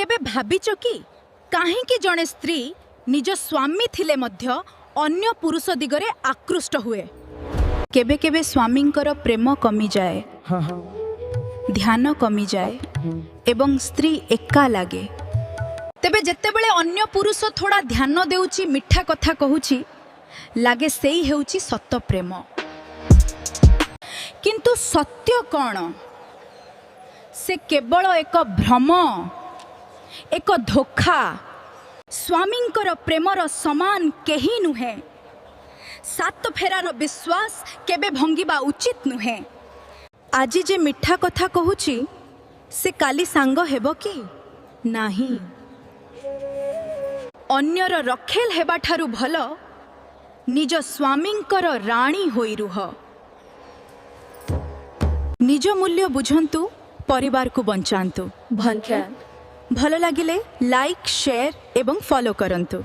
କେବେ ଭାବିଛ କି, କାହିଁକି ଜଣେ ସ୍ତ୍ରୀ ନିଜ ସ୍ୱାମୀ ଥିଲେ ମଧ୍ୟ ଅନ୍ୟ ପୁରୁଷ ଦିଗରେ ଆକୃଷ୍ଟ ହୁଏ? କେବେ କେବେ ସ୍ୱାମୀଙ୍କର ପ୍ରେମ କମିଯାଏ, ଧ୍ୟାନ କମିଯାଏ ଏବଂ ସ୍ତ୍ରୀ ଏକା ଲାଗେ। ତେବେ ଯେତେବେଳେ ଅନ୍ୟ ପୁରୁଷ ଥୋଡ଼ା ଧ୍ୟାନ ଦେଉଛି, ମିଠା କଥା କହୁଛି, ଲାଗେ ସେଇ ହେଉଛି ସତ ପ୍ରେମ। କିନ୍ତୁ ସତ୍ୟ କ'ଣ? ସେ କେବଳ ଏକ ଭ୍ରମ, ଏକ ଧୋକା। ସ୍ୱାମୀଙ୍କର ପ୍ରେମର ସମାନ କେହି ନୁହେଁ। ସାତ ଫେରାର ବିଶ୍ୱାସ କେବେ ଭଙ୍ଗିବା ଉଚିତ ନୁହେଁ। ଆଜି ଯେ ମିଠା କଥା କହୁଛି, ସେ କାଲି ସାଙ୍ଗ ହେବ କି ନାହିଁ। ଅନ୍ୟର ରଖେଲ ହେବାଠାରୁ ଭଲ ନିଜ ସ୍ୱାମୀଙ୍କର ରାଣୀ ହୋଇ ରୁହ। ନିଜ ମୂଲ୍ୟ ବୁଝନ୍ତୁ, ପରିବାରକୁ ବଞ୍ଚାନ୍ତୁ। ଭଲ ଲାଗିଲେ ଲାଇକ୍, ସେୟାର ଏବଂ ଫଲୋ କରନ୍ତୁ।